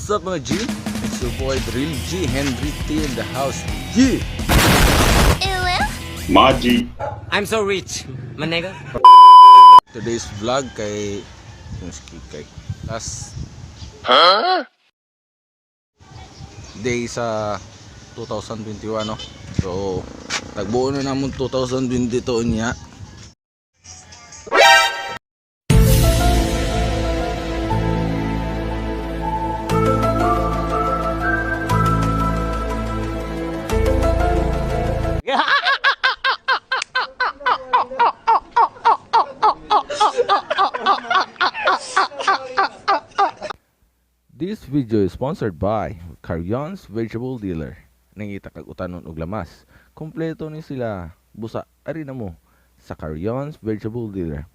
What's up, mga G? It's your boy Drill G Henry T in the house. Yeah! Maji. I'm so rich, my nigga. Today's vlog kay kay last day sa 2021, no. So tagbuo na namon 2022 niya. This video is sponsored by Carrion's Vegetable Dealer. Nangita kag utanon og lamas. Kompleto ni sila. Busa ari na mo sa Carrion's Vegetable Dealer.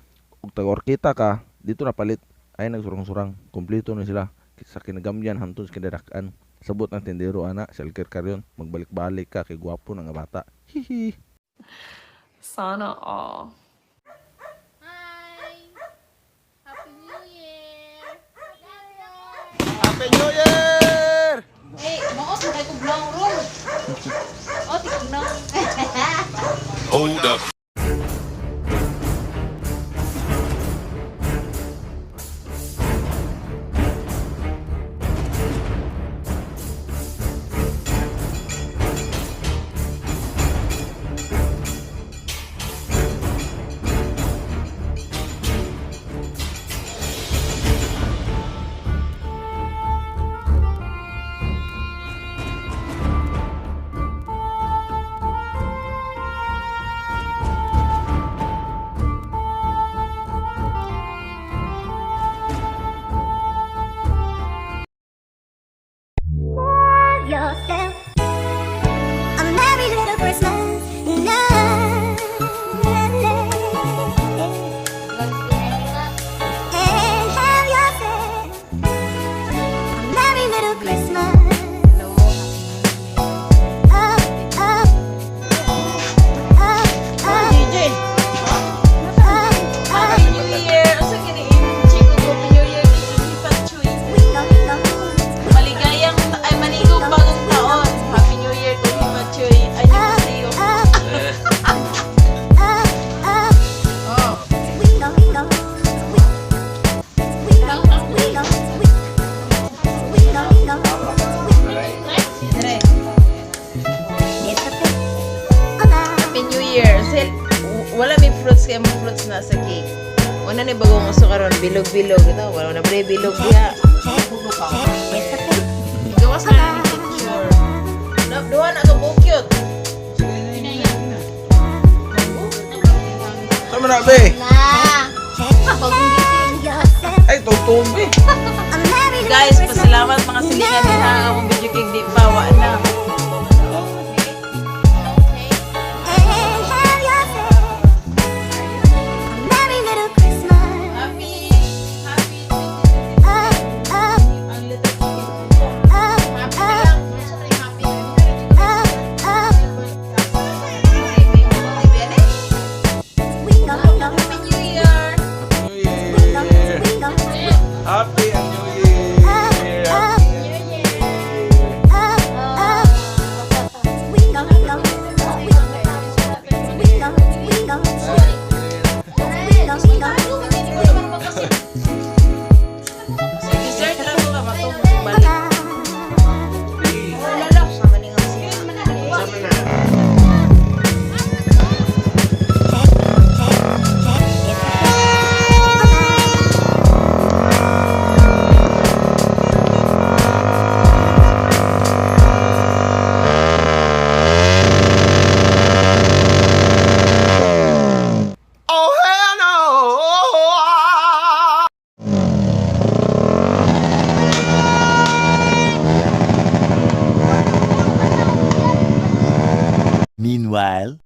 Ug tag-orkita ka, dito na palit. Ay nagsurang-surang. Kompleto ni sila. Sa kinagamyan hantong sa kinadak-an. Sabot ang tindero ana si Alker Carrion. Magbalik-balik ka kay gwapo na nga bata. Hihi. Sana all. Hi! Happy New Year! Happy New Year! Hey, maos na kayo kong long roll. O, tikong nang. Hold up. Yourself a merry little Christmas now. And have yourself a merry little Christmas. Up, up, up, up, DJ, up, up. Happy New Year! Asa kini Chico ko Happy New Year kay Kiki Patchoy. We go, we go. Maligayang ay manigong bagong taon. Happy New Year, Kiki Patchoy. Annyeonghaseyo. Up, up, up. We go, we go. We go, we go. We go, we go. Dire. It's a bit alive. Happy New Year. Sel, wala may fruits kay mo fruits na sa cake. Wala ni bagong uso karon bilog-bilog ito. Wala na bre bilog diha. It's a bit Gawas na ni picture. Na duha na ka bukyot. Sama na be. Na! Bagong gising. yourself Ay tugtog be. a merry little Guys, Christmas. pasalamat mga silingan ha akong video cake di pa wa na. And have yourself a merry little Christmas. Happy happy Up, up, ang little cake. up, Happy up, lang. Happy. up, up. We go, we go. Happy New Year! Happy New We go, Year! we go. Happy New Year! Up, up, up, up. We go, we go. We go, we go. We go, we go. Dessert lang ko ka matong balik. Meanwhile.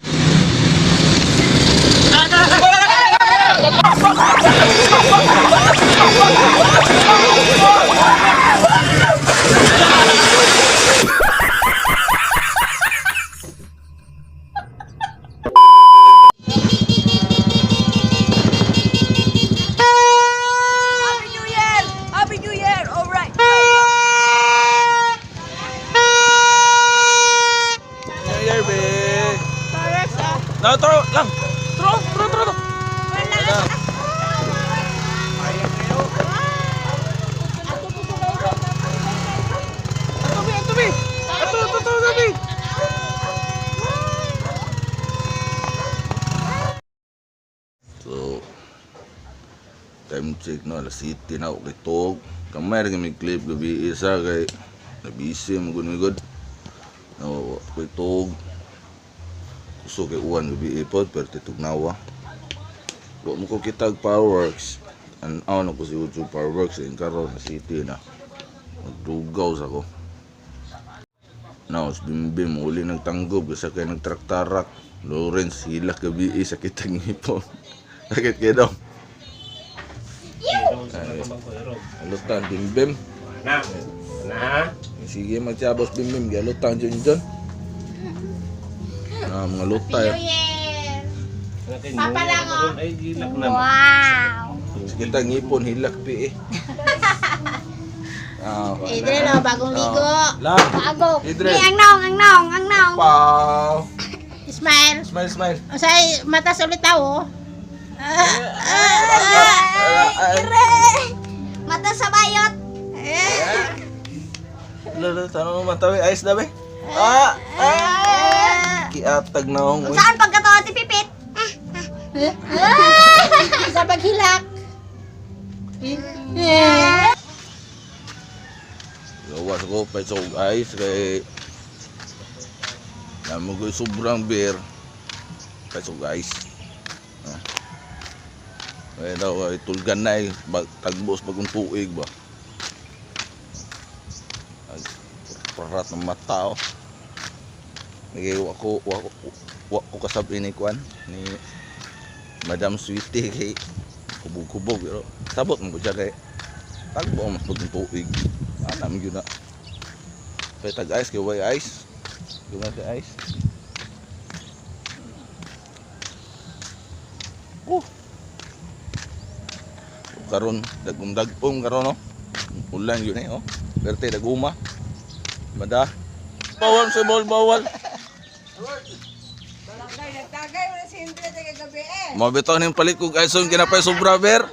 Happy New Year! Happy New Year! Alright! Go, go! No, tro lang. Tro, tro, tro, tro. Wala. Ato, be, ato, be. Ato, ato, ato, ato, be. So, time check no, alas 7 na ako kitog. Kamay ra kami clip gabi isa kay nabisi mo gud gud. No, kitog. Gusto kay uwan gabi ipod pero titugnawa. Wa mo ko kitag fireworks. An-aw na ko si YouTube fireworks in karon na city na. Magdugaw sa ko. Now, bimbim uli nagtanggob kasi kay nagtraktarak. Lawrence hilak gabi eh, sakit ang ngipon. Sakit kay daw. Alutan bimbim. Na. Na. Sige magtiyabos bimbim gialutan dyan dyan. Na mga lutay. Papa lang oh. Ay gilak na. Wow. Sakit ang ngipon hilak pi eh. Ah, Adrian, oh, bagong ligo. Lang. Bago. Adrian. Ni ang naong, ang naong, ang naong. Pow. Smile. Smile, smile. Usay, mata sa ulit oh. Mata sa bayot. Lalo, tanong mo matawi. Ayos na ba? Ah! Ah! Kiatag na akong. Saan pagkatawa ti Pipit? Sa paghilak. Gawas ko pa sa ice kay Namo ko sobrang beer. Peso guys. Ah. Kaya daw ay tulgan na eh. Tagbos bagong tuig ba. Ag parat ng mata oh. Nagay wa ko kasab ini kuan ni Madam Sweetie kay kubog-kubog pero sabot mo siya kay tagbo mas bagong tuig. Anam gyud na. Kay tag ice kay way ice. Gumay kay ice. Oh. Karon dagum-dagom karon no. Ulan yun eh oh. Perte daguma. Mada. Bawal sa bawal bawal. Mabitaw ning palit kog ice kinapay sobra ber.